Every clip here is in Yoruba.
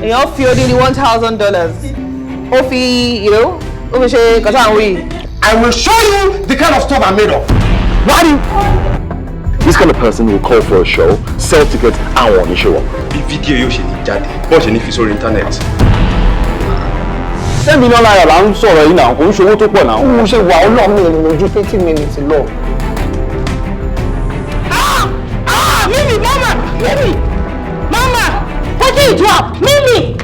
Èèyàn fi odindi $1,000, ó fi ó fi ṣe nǹkan tá à ń wí. I will show you the kind of stuff I'm made of. Why do you... This kind of person will call for a show, sell tickets, and want to show up. Bí fídíò yóò ṣe ní jáde, bọ́ọ̀ ṣe ní fi sórí internet. ₦10 million là ń sọ̀rọ̀ yìí náà, kò ń ṣòwò tó pọ̀ náà. Mo ṣe wà, ọlọ́run, mi ò lè lójú 30 minutes lọ. Ah, Mimi, mama, Mimi, mama, wetin you drop, Mimi?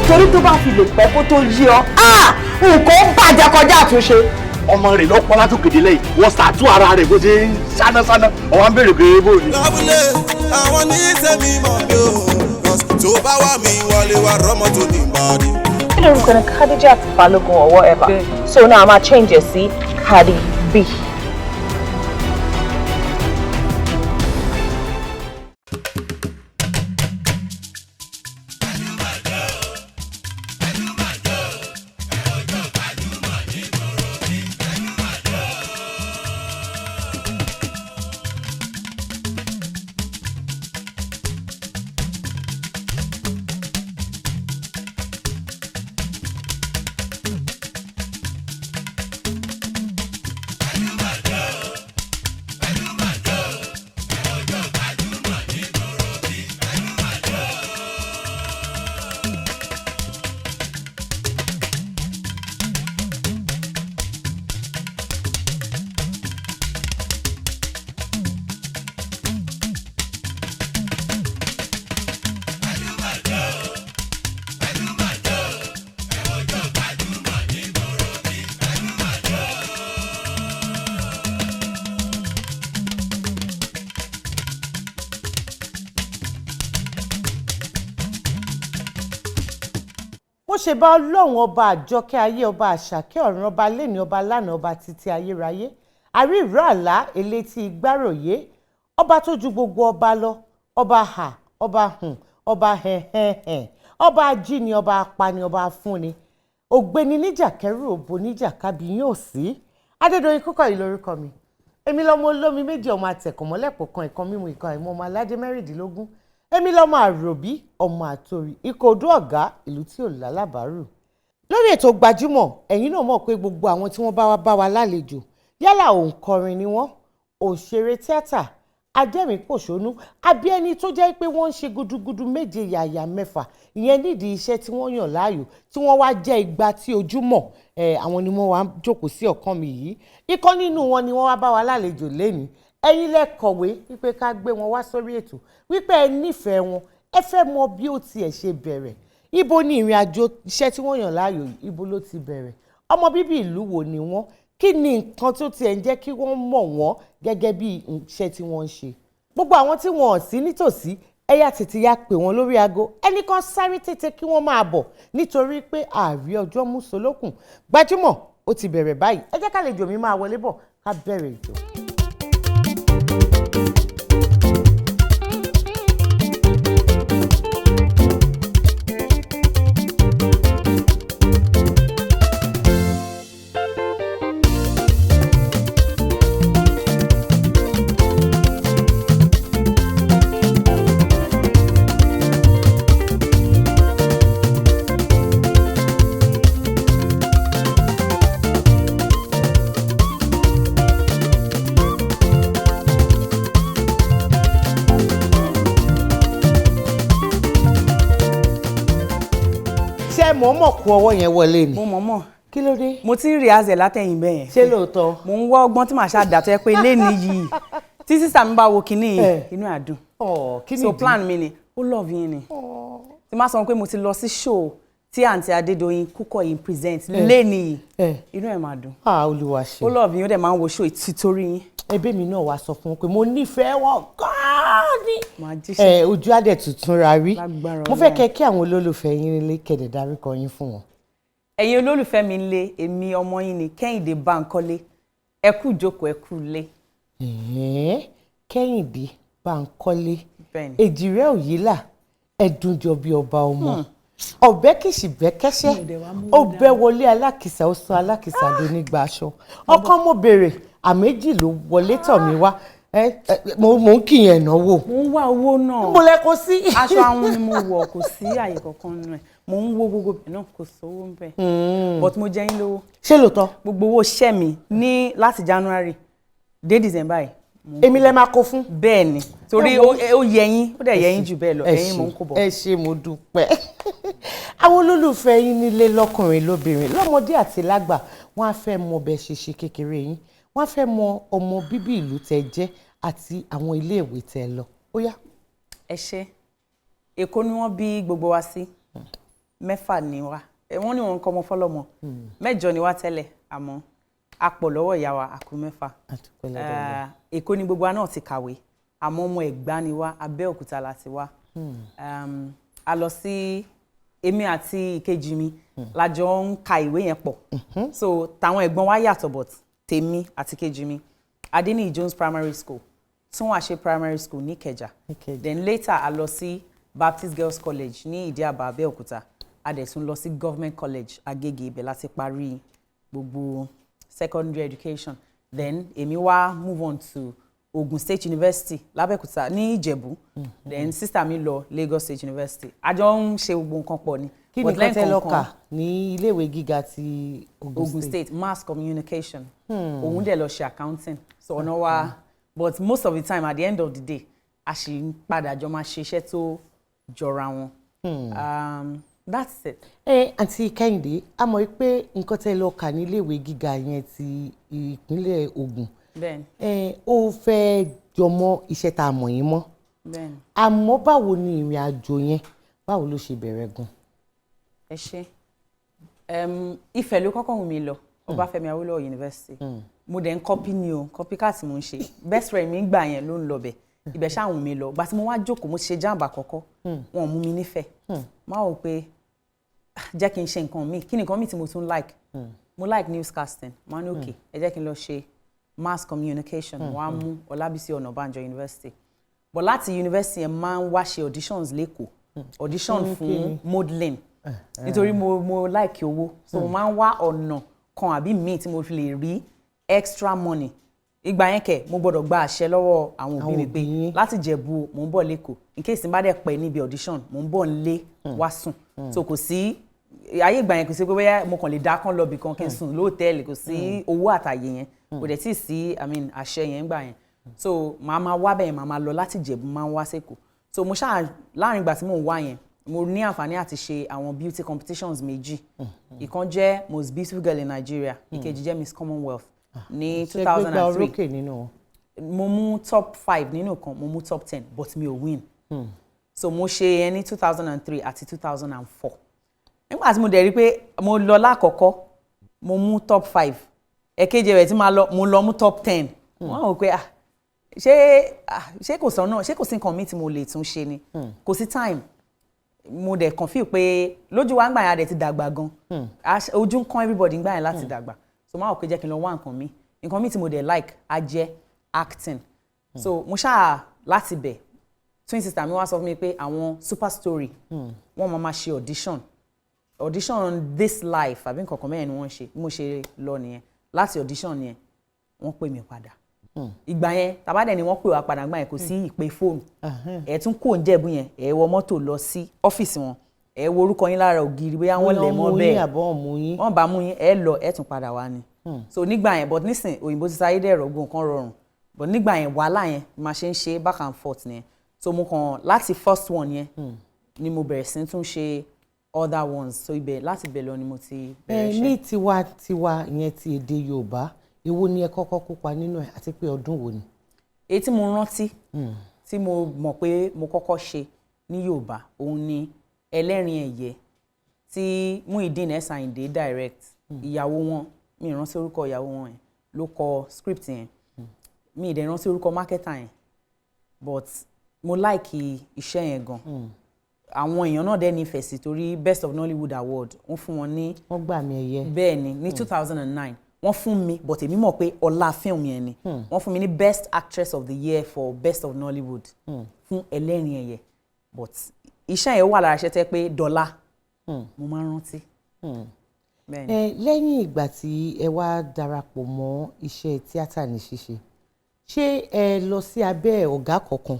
Torí tó bá fi lè pẹ́ kó tó yí ọ, ah, nǹkan bàjẹ́ kọjá àtúnṣe. Ọmọ rẹ̀ lọ́pọ̀ látòkèdè lẹ́yìn, wọ́n ṣàtú ara rẹ̀ bó ṣe ń sánásáná, ọ̀wá ń béèrè pé bó ni. Lábúlé àwọn ní tèmi mọ̀ mí o, 'cause tó bá wà mí wọlé wá rọ́mọ tó ní ìbàdí. Kí lorúkọ ní Khadijat Balogun or whatever? So now I'm gonna change it sí Cardi B. Mo ṣe bá Ọlọ́run Ọba àjọkẹ́ ayé, ọba àṣàkẹ́ ọ̀run, ọba lẹ́ni, ọba lánàá, ọba títí ayérayé, àrí ìró àlá, elétí ìgbáròyé, ọba tó ju gbogbo ọba lọ, ọba hà, ọba hùn, ọba hẹ̀hẹ̀hẹ̀, ọba ajíni, ọba apani, ọba afúnni, ògbéni níjà kẹrù, òbò níjà kábíyín òsì. Adédọ̀yìn Kúkọ̀ yìí lórúkọ mi. Èmi lọmọ olómi méjì, ọmọ àtẹ̀kọ̀mọ́lẹ̀pọ̀ kan, ìkan mímu, ìkan àìmọ́, ọmọ aládé 16. Èmi lọmọ àròbí, ọmọ àtòrí ikọ̀ odó ọ̀gá ìlú tí ò lálábàárù. Lórí ètò Gbajúmọ̀, ẹ̀yin náà mọ̀ pé gbogbo àwọn tí wọ́n bá wá bá wa lálejò, yálà òǹkọrin ni wọ́n, òṣèré tíátà, adẹ́rìn-pòṣónú, àbí ẹni tó jẹ́ pé wọ́n ń ṣe gudugudu méje yàyà mẹ́fà, ìyẹn nídìí iṣẹ́ tí wọ́n yàn láàyò, tí wọ́n wá jẹ́ igba tí ojúmọ̀ ẹ̀, àwọn ni wọ́n wá jókòó sí ọ̀kan mi yìí. Ikọ́ nínú wọn ni wọ́n wá bá wa lálejò lénìí. Ẹ̀yin lẹ kọ̀wé wípé ká gbé wọn wá sórí ètò, wípé ẹ nífẹ̀ẹ́ wọn, ẹ fẹ́ mọ bí ó tiẹ̀ ṣe bẹ̀rẹ̀, ibo ni ìrìn àjò iṣẹ́ tí wọ́n yàn láàyò yìí, ibo ló ti bẹ̀rẹ̀, ọmọ bíbí ìlú wo ni wọ́n, kí ni nǹkan tó tiẹ̀ ń jẹ́ kí wọ́n mọ̀ wọ́n gẹ́gẹ́ bí iṣẹ́ tí wọ́n ń ṣe. Gbogbo àwọn tí wọn ò sí nítòsí, ẹ yá tètè yá pè wọ́n lórí aago, ẹnì kan sáré tètè kí wọ́n máa bọ̀, nítorí pé ààrí ọjọ́ mùsùlùkùn. Gbajúmọ̀ ó ti bẹ̀rẹ̀ báyìí. Ẹ jẹ́ kálejò mi máa wọlé bọ̀ ká bẹ̀rẹ̀ ètò. Ṣé mọ̀ọ́mọ̀ kó ọwọ́ yẹn wọlé ni? Mo mọ̀ mọ̀. Kí ló dé? Mo ti ń rí azẹ̀ látẹ̀yìn bẹ́ẹ̀ yẹn. Ṣé lóòótọ́? Mo ń wá ọgbọ́n tí màá ṣáà tó yẹ pé léni yìí, tí sísà mi bá wo kinní yìí, inú ẹ̀ á dùn. Ọ̀, kí ni So ìdí? plan mi ni, ó love yín ni tí máa sọ pé mo ti lọ sí show tí àǹtí Adédoyin Kúkọ̀yí present léni yìí, inú ẹ̀ máa dùn. Ah, Olúwa ṣe. Ó love yín, ó dẹ̀ máa ń wo show ìtìtorí yín. Ẹbí mi náà wàá sọ fún wọn pé mo nífẹ̀ẹ́ wọn gan-an ni. Màá jíṣẹ́. Ẹ ojú adẹ tuntun ra rí. Lágbára Mo fẹ́ Ọlọ́run. kẹ́ kí àwọn olólùfẹ́ yín nílé, kẹ̀dẹ̀ dárúkọ yín fún wọn. Ẹ̀yin olólùfẹ́ mi ń lé, èmi ọmọ yín ni Kẹ́hìndé Bánkọ́lé. Ẹ kú ìjókòó, ẹ kú ilé. Ẹ̀ẹ́n, Kẹ́hìndé Bánkọ́lé. Bẹ́ẹ̀ni. Èjìrẹ́ òyìnlá ẹ̀dùnjọ bíi ọba ọmọ ọ̀bẹ kìsì bẹ́kẹ́sẹ́, ó bẹ́ wọlé alákìsà, ó sọ alákìsà lónígbà aṣọ ọkàn. Mo béèrè àméjì ló wọlé tọ̀ mí wá. Mo ń kìyàn náwó. Mo ń wá owó náà. Mo lẹ kó sí. Aṣọ àwọn ni mo wọ̀, kò sí àyè kankan nínú ẹ̀. Mo ń wo gbogbo ibẹ̀ náà, kò sówó ń bẹ̀, but mo jẹ yín lówó. Ṣé lóòótọ́? Gbogbo owó iṣẹ́ mi ní láti January dé December yìí. Èmi lẹ máa kó fún. Bẹ́ẹ̀ ni, torí ó yẹ yín, ó dẹ̀ yẹ yín jù bẹ́ẹ̀ lọ. Ẹ ẹ̀yin mò ń ṣé, kó bọ̀. Ẹ ṣé, mo dúpẹ́. Àwọn olólùfẹ́ yín nílé, lọ́kùnrin, lóbìnrin, lọ́mọdé àti lágbà, wọ́n á fẹ́ mọ bẹ́ẹ̀ ṣe ṣe kékeré yín, wọ́n á fẹ́ mọ ọmọ bíbí ìlú tẹ́ jẹ́ àti àwọn iléèwé tẹ́ lọ. Ó yá. Ẹ ṣé. Èkó ni wọ́n bí gbogbo wa sí. 6 ni wa. Wọ́n ní wọn kọ́ ọmọ fọlọ́mọ, 8 ni wá tẹ́lẹ̀, àmọ́ a pọ̀ lọ́wọ́ ìyá wa, a kù 6. Àdúpẹ́ lọ́dọ̀ Ọlọ́run. Èkó ni gbogbo wa náà ti kàwé, àmọ́ ọmọ Ẹ̀gbá ni wá, Abẹ́òkúta la ti wá. A lọ sí, èmi àti ìkejì mi la jọ ń ka ìwé yẹn pọ̀, so tàwọn ẹ̀gbọ́n wa yàtọ̀, but tèmi àti ìkejì mi, Adeniyi Jones Primary School, Túnwàṣe Primary School ní Ìkẹjà. Ìkẹjà. Then later a lọ sí Baptist Girls College ní Ìdí-Àbá, Abẹ́òkúta. A dẹ̀ tún lọ sí Government College, Agége, ibẹ̀ láti parí gbogbo secondary education. Then èmi wá move on to Ogun State University l'Abẹ́òkúta ní Ìjẹ̀bú. Then sister mi lọ Lagos State University. A jọ ń ṣe gbogbo nǹkan pọ̀ ni. Kí ni But nǹkan tẹ́ lọ lẹ́ẹ̀kọ̀ọ̀kan- kà ní iléèwé gíga ti Ogun Ogun State? State, mass communication. Òun dẹ̀ lọ ṣe accounting, so ọ̀nà wa, but most of the time, at the end of the day, a sì ń padà jọ máa ṣe iṣẹ́ tó jọra wọn. That's it. Ẹ àǹtí Kẹ́hìndé, a mọ̀ pé nǹkan tẹ́ lọ kà ní iléèwé gíga yẹn ti ìpínlẹ̀ Ògùn, Bẹ́ẹ̀ni. ẹ ó fẹ́ jọmọ́ iṣẹ́ tá a mọ̀ yín mọ́. Bẹ́ẹ̀ni. Àmọ́ báwo ni ìrìn àjò yẹn, báwo ló ṣe bẹ̀rẹ̀ gan? Ẹ ṣe. Ifẹ̀ ló kọ́kọ́ wù mí lọ, Ọbáfẹ́mi Awólọ́wọ̀ University. Mo dẹ̀ ń copy ni o, copycat mo ń ṣe. Best friend mi gbà yẹn ló ń lọ bẹ̀, ibẹ̀ ṣáà wù mí lọ. Gbà tí mo wá jókòó, mo ti ṣe JAMB àkọ́kọ́, wọn ò mú mi nífẹ̀ẹ́. Má wò pé, "Ah, jẹ́ kí n ṣe nǹkan míì. Kí ni nǹkan míì tí mo tún like?" Mo like newscasting. Mo ní okay, ẹ jẹ́ kí n lọ ṣe mass communication. Mo wá mú Ọlábísí Ọ̀nàbànjọ University. But láti university yẹn, máa ń wá ṣe auditions l'Ékòó, audition fún modeling, nítorí mo like owó, so mo máa ń wá ọ̀nà kan àbí míì tí mo fi lè rí extra money. Ìgbà yẹn kẹ̀, mo gbọ́dọ̀ gba àṣẹ lọ́wọ́ àwọn òbí mi pé Àwọn òbí yín. láti Jẹ̀bú, mò ń bọ̀ l'Ékòó, in case n bá dẹ̀ pẹ́ níbi audition, mò ń bọ̀ nílé wá sùn. So kò sí ayé ìgbà yẹn, kò sí pé bóyá mo kàn lè dá kán lọ bì kan kí n sùn lóòtẹ́ẹ̀lì. Kò sí owó àtàyè yẹn, kò dẹ̀ tí ì sí, I mean, àṣẹ yẹn gbà yẹn. So màá máa wá bẹ́ẹ̀, màá máa lọ láti Ìjẹ̀bú, máa ń wá sẹ́kọ̀ọ́. So mo ṣáà, láàrin ìgbà tí mò ń wá yẹn, mo ní àǹfààní àti ṣe àwọn beauty competitions méjì. Ìkan jẹ́ Most Beautiful Girl in Nigeria, ìkejì jẹ́ Miss Commonwealth ní Ṣé gbégbá 2003. orókè nínú wọn? Mo mú top 5 nínú kan, mo mú top 10, but mi ò win. So mo ṣe yẹn ní 2003 àti 2004. Nígbà tí mo dẹ̀ rí pé mo lọ lákọ̀ọ́kọ́, mo mú top 5, ẹ̀kejì rẹ̀ tí máa lọ, mo lọ mú top 10, wọ́n rò pé, ah, ṣé kò sọ́nà, ṣé kò sí nǹkan míì tí mo lè tún ṣe ni? Kò sí time. Mo dẹ̀ kàn feel pé lójú wa ń gbà yẹn, a dẹ̀ ti dàgbà gan. Ojú ń kán everybody ń gbà yẹn láti dàgbà, so máa wò pé jẹ́ kí n lọ wá nǹkan mi. Nǹkan mi tí mo dẹ̀ like á jẹ́ acting. So mo ṣáà láti bẹ̀, twin sister mi wá sọ fún mi pé àwọn Super Story, wọ́n máa ma ṣe audition, audition This Life àbí nǹkan kan mẹ́rin ni wọ́n ń ṣe. Bí mo ṣe lọ nìyẹn láti audition yẹn, wọ́n pè mí padà. Ìgbà yẹn tàbádẹ̀ ni wọ́n pè wá padà. Gbà yẹn kò sí ìpè fóònù. Ẹ̀ tún kò ń jẹ̀bú yẹn, ẹ̀ wọ mọ́tò lọ sí ọ́fíìsì wọn, ẹ̀ wo orúkọ yín lára ògiri, bóyá wọ́n lẹ̀ mọ́ bẹ́ẹ̀. Àbọ̀ mú yín. Wọ́n bá mú yín, ẹ lọ, ẹ tún padà wá ni. So nígbà yẹn, but nísìn òyìnbó ti sáyé dẹ̀rọ̀, gbogbo nǹkan rọrùn, but nígbà yẹn, wàhálà yẹn máa ṣe ń ṣe back and forth nìyẹn. So mo kàn láti first one yẹn ni mo bẹ̀rẹ̀ sí tún ṣe other ones. So ibẹ̀, láti bẹ̀ lọ ni mo ti bẹ̀rẹ̀ Ẹ iṣẹ́. ní tiwantiwa yẹn, ti èdè Yorùbá, èwo ni ẹ kọ́kọ́ kópa nínú ẹ̀, àti pé ọdún wo ni? Èyí tí mo rántí, tí mo mọ̀ pé mo kọ́kọ́ ṣe ní Yorùbá, òun ni Ẹlẹ́rìn Ẹ̀yẹ tí Muyideen S. Ayinde direct. Ìyàwó wọn, mi ì rántí orúkọ ìyàwó wọn yẹn, ló kọ script yẹn. Mi ì dẹ̀ rántí orúkọ marketer yẹn, but mo like iṣẹ́ yẹn gan. Àwọn èèyàn náà dẹ̀ nífẹ̀ẹ́ sí, torí Best of Nollywood Award wọ́n fún wọn ní. Wọ́n gbà mí ẹ̀yẹ. Bẹ́ẹ̀ ni, ní 2009. Wọ́n fún mi, but èmi mọ̀ pé ọlá fíìmù yẹn ni. Wọ́n fún mi ní Best Actress of the Year for Best of Nollywood fún Ẹlẹ́rìn Ẹ̀yẹ. But iṣẹ́ yẹn wà lára iṣẹ́ tẹ́ pé dọ́là mo máa ń rántí. Bẹ́ẹ̀ni. Ẹ lẹ́yìn ìgbà tí ẹ wá darapọ̀ mọ́ iṣẹ́ tíátà ní ṣíṣe, ṣé ẹ lọ sí abẹ́ ọ̀gá kankan,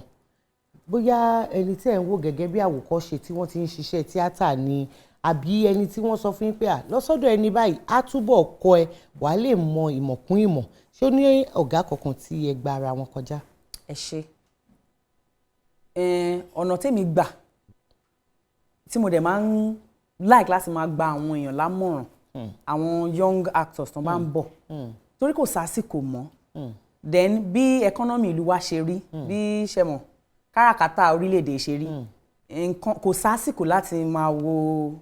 bóyá ẹni tí ẹ̀ ń wò gẹ́gẹ́ bí àwòkọ́ṣe tí wọ́n ti ń ṣiṣẹ́ tíátà ni, àbí ẹni tí wọ́n sọ fún yín pé à lọ́sọ́dọ̀ ẹni báyìí á túbọ̀ kọ́ ẹ, wàá lè mọ ìmọ̀ kún ìmọ̀? Ṣé ó ní ọ̀gá kankan tí ẹ gba ara wọn kọjá? Ẹ ṣe. Ọ̀nà tèmi gbà tí mo dẹ̀ máa ń like láti máa gba àwọn èèyàn lámọ̀ràn, àwọn young actors tó bá ń bọ̀, torí kò sásìkò mọ́, then bí economy ìlú wa ṣe rí, bí ṣe mọ̀ káràkátà orílẹ̀-èdè ṣe rí, nǹkan kò sásìkò láti máa wo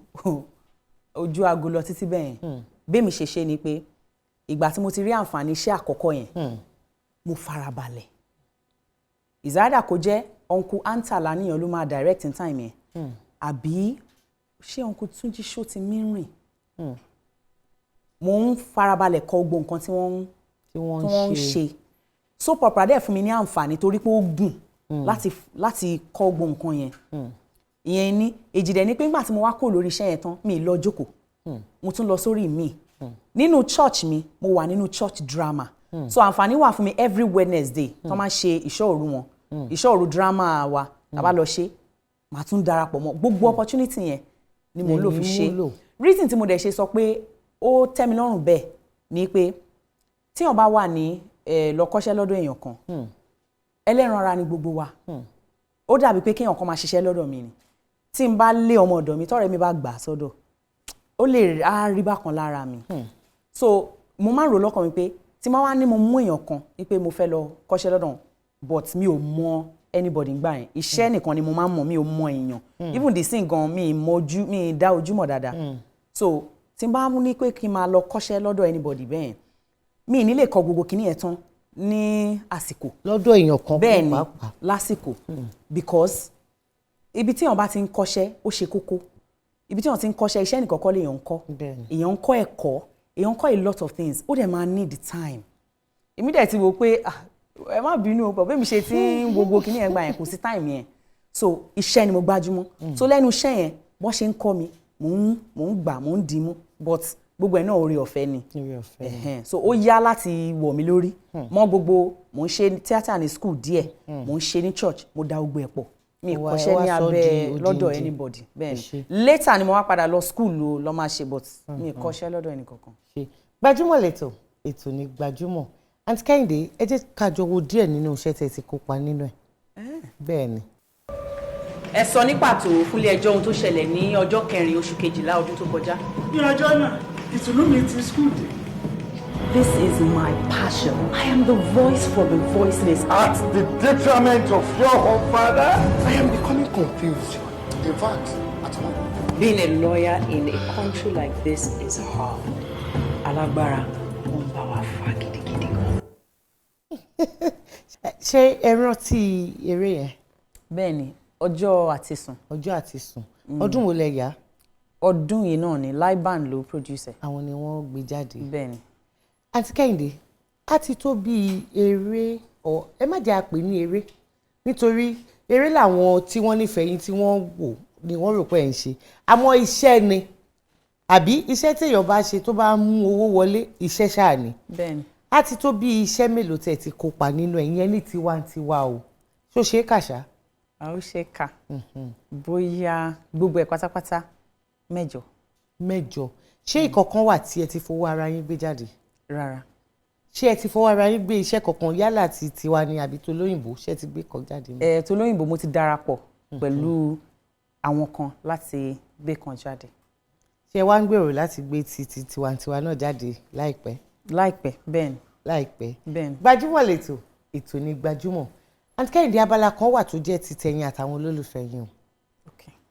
ojú aago lọ títí bẹ́ẹ̀ yẹn. Bẹ́ẹ̀ mi ṣe ṣe ni pé ìgbà tí mo ti rí àǹfààní iṣẹ́ àkọ́kọ́ yẹn, mo farabalẹ̀. Ìzáàdà kò jẹ́ Uncle Anta Laniyan ló máa direct in time yẹn, àbí ṣé Uncle Túnjí Ṣótimírìn. Mo ń farabalẹ̀ kọ́ gbogbo nǹkan tí wọ́n ń ṣe. Soap opera dẹ̀ fún mi ní àǹfààní torí pé ó gùn láti kọ́ gbogbo nǹkan yẹn. Ìyẹn ní èjì dẹ̀ ni pé nígbà tí mo wá kó lórí iṣẹ́ yẹn tán, mi lọ jókòó, mo tún lọ sórí mi nínú church mi. Mo wà nínú church drama, so àǹfààní wà fún mi every Wednesday tó máa ń ṣe ìṣọ́ òru wọn, ìṣọ́ òru drama wa. Tá bá lọ ṣe, màá tún darapọ̀ mọ́. Gbogbo opportunity yẹn ni mo lò fi ṣe. Reason tí mo dẹ̀ ṣe sọ pé ó tẹ́ mi lọ́rùn bẹ́ẹ̀ ni pé tíyàn bá wà ní lọ kọ́ṣẹ́ lọ́dọ̀ èèyàn kan, ẹlẹ́ran ara ni gbogbo wa. Ó dàbí pé kéèyàn kan máa ṣiṣẹ́ lọ́dọ̀ mi ni, tí n bá lé ọmọ ọ̀dọ̀ mi, tọ́rẹ́ mi bá gbà á sọ́dọ̀, ó lè á rí bákan lára mi. So mo máa ń rò lọ́kàn mi pé tí máa wá ní mo mú èèyàn kan wípé mo fẹ́ lọ kọ́ṣẹ́ lọ́dọ̀, but mi ò mọ anybody gbà yẹn. Iṣẹ́ nìkan ni mo máa ń mọ̀, mi ò mọ èèyàn. Even the same gan, mi mọ ojú mi, dá ojú mọ̀ dáadáa. So tí n bá ní pé kí n máa lọ kọ́ṣẹ́ lọ́dọ̀ anybody bẹ́ẹ̀, mi ní lè kọ́ gbogbo kinní yẹn tán ní àsìkò. Lọ́dọ̀ èèyàn kan. Bẹ́ẹ̀ ni, lásìkò, because ibi tí èèyàn bá ti ń kọ́ṣẹ́, ó ṣe kókó. Ibi tí èèyàn ti ń kọ́ṣẹ́, iṣẹ́ nìkan kọ́ lèèyàn ń kọ́. Èèyàn ń kọ́ ẹ̀kọ́, èèyàn ń kọ́ a lot of things. Ó dẹ̀ máa need time. Èmi dẹ̀ ti wò pé, ẹ má bínú o, bẹ́ẹ̀ mi ṣe ti ń gbogbo kinní yẹn gbà yẹn, kò sí time yẹn. So iṣẹ́ ni mo gbájúmọ́. So lẹ́nu iṣẹ́ yẹn, bọ́n ṣe ń kọ́ mi, mò ń gbà, mò ń dìímú, but gbogbo ẹ̀ náà, oore ọ̀fẹ́ ni. So ó yá láti wọ̀ mí lórí mọ́. Gbogbo mò ń ṣe tíátà ní school díẹ̀, mò ń ṣe ní church, mo dá gbogbo ẹ̀ pọ̀. Mi kọ́ṣẹ́ ní abẹ́ lọ́dọ̀ anybody. Bẹ́ẹ̀ ni, later ni mo wá padà lọ school o lọ máa ṣe, but mi kọ́ṣẹ́ lọ́dọ̀ ẹnì kankan. Gbajúmọ̀ lẹ́tọ̀, ètò ní Gbajúmọ̀. Àǹtí Kẹ́hìndé, ẹ jẹ́ ká jọ wo díẹ̀ nínú iṣẹ́ tẹ́ ti kópa nínú ẹ̀. Bẹ́ẹ̀ ni. Ẹ sọ ní pàtó fúnlé ẹjọ́ ohun tó ṣẹlẹ̀ ní ọjọ́ 4 oṣù 12 ọdún tó kọjá. Ní ọjọ́ náà, ìtùnú mi ti school dé. This is my passion. I am the voice for the voiceless. At the detriment of your own father? I am becoming confused. In fact, at all. Being a lawyer in a country like this is hard. Alágbára, ó ń bá wa fà gidigidi gan. Ṣé ẹ rántí eré yẹn? Bẹ́ẹ̀ni, Ọjọ́ Àtisùn. Ọjọ́ Àtisùn. Ọdún wo lẹ yà? Ọdún yìí náà ni. Liban ló produce ẹ̀. Àwọn ni wọ́n gbé jáde. Bẹ́ẹ̀ni. Àǹtí Kẹ́hìndé, á ti tó bíi eré ọ, ẹ má jẹ́ àpè ní eré, nítorí eré làwọn tí wọ́n nífẹ̀ẹ́ yín tí wọ́n wò ni wọ́n rò pé ẹ̀ ń ṣe, àmọ́ iṣẹ́ ni, àbí iṣẹ́ téèyàn bá ṣe tó bá mú owó wọlé, iṣẹ́ ṣáà ni. Bẹ́ẹ̀ni. Á ti tó bí iṣẹ́ mélòó tẹ̀ ti kópa nínú ẹ̀, ìyẹn ní tiwantiwa o, ṣó ṣe é kàṣá? A ó ṣe kà, bóyá gbogbo ẹ̀ pátápátá, 8. 8. Ṣé ìkọ̀kan wà tí ẹ ti fowó ara yín gbé jáde? Rárá. Ṣé ẹ ti fọwọ́ ara yín gbé iṣẹ́ kankan, yálà ti tiwa ni àbí tolóyìnbó, ṣé ẹ ti gbé kan jáde? Ẹ, tolóyìnbó, mo ti darapọ̀ pẹ̀lú àwọn kan láti gbé kan jáde. Ṣé ẹ wá ń gbèrò láti gbé ti tiwantiwa náà jáde láìpẹ́? Láìpẹ́, bẹ́ẹ̀ ni. Láìpẹ́. Bẹ́ẹ̀ ni. Gbajúmọ̀ lẹ́tọ̀, ètò ní Gbajúmọ̀. Àǹtí Kẹ́hìndé, abala kan wà tó jẹ́ ti tẹ̀yin àtàwọn olólùfẹ́ yín o.